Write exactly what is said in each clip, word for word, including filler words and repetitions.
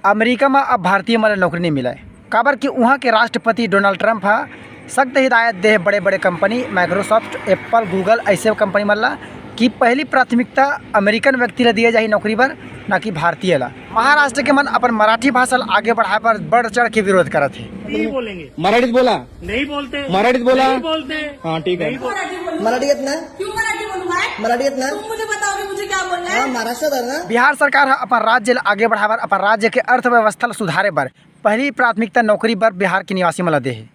America म अब भारतीय मन ल नौकरी नइ मिलय, काबर कि उहाँ के राष्ट्रपति डोनाल्ड ट्रंप ह सख्त हिदायत दे हे बड़े-बड़े कंपनी, Microsoft, Apple, Google, अइसे कंपनी मन ल कि पहली प्राथमिकता अमेरिकन व्यक्ति ल दिए जाही नौकरी बर, ना कि भारतीय ल। महाराष्ट्र के मन अपन मराठी भाषा ल आगे बढ़ाए बर बढ़ चढ़ के विरोध करत हे। नहीं बोलेंगे। मराठीत बोला। नहीं बोलते। मराठीत बोला। नहीं बोलते। हाँ, ठीक है। नहीं बोलते। मराठी येत ना? क्यों मराठी बोलूं मैं? मराठी येत ना? तुम मुझे बताओगे मुझे क्या बोलना है? हाँ, महाराष्ट्र है ना? बिहार सरकार ह अपन राज्य ल आगे बढ़ाए बर अपन राज्य के अर्थव्यवस्था ल सुधारे बर पहली प्राथमिकता नौकरी बर बिहार के निवासी मन ल दे हे।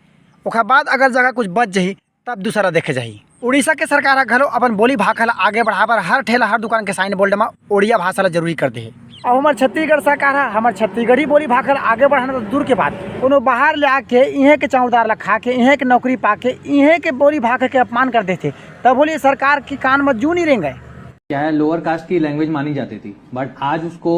ओखर बाद अगर जगह कुछ बच जाही, तब दूसरा देखे जाही। उड़ीसा के सरकार ह घलो अपन बोली भाखा ल आगे बढ़ाए बर हर ठेला, हर दुकान के साइन बोर्ड म ओड़िया भाषा ल जरूरी कर दे हे। अब हमर छत्तीसगढ़ सरकार ह हमर छत्तीसगढ़ी बोली भाखा ल आगे बढ़ाना तो दूर के बात, कोनो बाहर ले आके इहें के चाउर दार ल खा के, इहें के नौकरी पा के, इहें के बोली भाखा के अपमान कर देथे, तब बोलिए सरकार के कान म जू नहीं रेंगे। क्या है, लोअर कास्ट की लैंग्वेज मानी जाती थी, बट आज उसको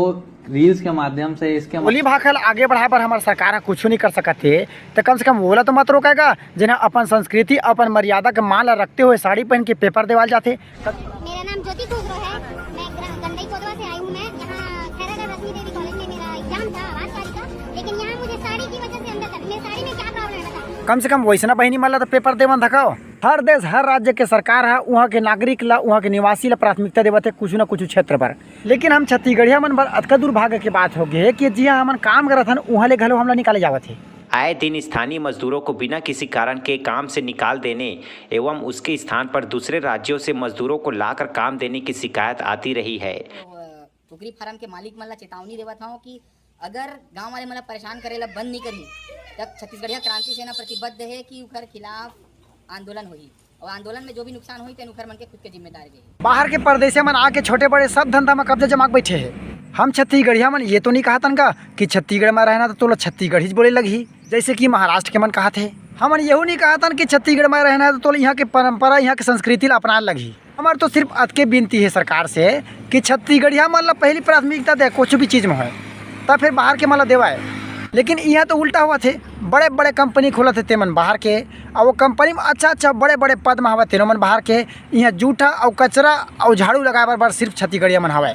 रील्स के माध्यम से इसके बोली भाखा ल आगे बढ़ाए बर हमर सरकार ह कुछ नहीं कर सकत हे, तो कम से कम ओला तो मत रोकेगा, जेन ह अपन संस्कृति, अपन मर्यादा के मान ल रखते हुए साड़ी पहन के पेपर देवाल जाथे। मेरा नाम ज्योति खुसरो है। मैं ग्रा-, गंडई कोदवा से आई हूँ। मैं यहाँ खैरागढ़ रश्मि देवी कॉलेज में मेरा एग्जाम था आवाज पारी का, लेकिन यहाँ मुझे साड़ी की वजह से अंदर कर, मेरी साड़ी में क्या प्रॉब्लम है, बताओ। कम से कम वैसना बहिनी मन ला तो पेपर देवन धकाओ। हर देश, हर राज्य के सरकार ह उहाँ के नागरिक ला, उहाँ के निवासी ला प्राथमिकता देवत हे कुछ न कुछ क्षेत्र बर। लेकिन हम छत्तीसगढ़िया मन बर अतका दुर्भाग्य के बात हो गे हे कि जिहाँ हमन काम करत हन, उहाँ ले घलो हमला निकाले जावत हे। आए दिन स्थानीय मजदूरों को बिना किसी कारण के काम से निकाल देने एवं उसके स्थान पर दूसरे राज्यों से मजदूरों को लाकर काम देने की शिकायत आती रही है। कुकरी फार्म के मालिक मन ला चेतावनी देवत हवं कि अगर गांव वाले मन ला परेशान करे ला बंद नहीं करही, तब छत्तीसगढ़िया क्रांति सेना प्रतिबद्ध हे कि उखर खिलाफ आंदोलन होही। और आंदोलन में जो भी नुकसान होही, तेन उखर मन के खुद के जिम्मेदार गे। बाहर के परदेसिया मन आके छोटे बड़े सब धंधा में कब्जा जमा के बैठे हे। हम छत्तीसगढ़िया मन ये तो नहीं कहतन का कि छत्तीसगढ़ में रहना तो तोला छत्तीसगढ़ीच बोले लगही, जैसे कि महाराष्ट्र के मन कहत हे। हमन यहू नहीं कहतन कि छत्तीसगढ़ में रहना है तो तोला यहाँ के परंपरा, यहाँ के संस्कृति ला अपनाए लगही। हमर तो सिर्फ अतके बिनती हे सरकार से कि छत्तीसगढ़िया मन ला पहली प्राथमिकता दे, कुछ भी चीज में होय, तब फिर बाहर के मन ला देवाय। लेकिन इहाँ तो उल्टा होवत हे, बड़े-बड़े कंपनी खोलत हे तेमन बाहर के, अउ वो कंपनी में अच्छा-अच्छा बड़े-बड़े पद में हवय तेनो मन बाहर के। इहाँ जूठा अउ कचरा अउ झाड़ू लगाए बर, बर सिर्फ छत्तीसगढ़िया मन हवय।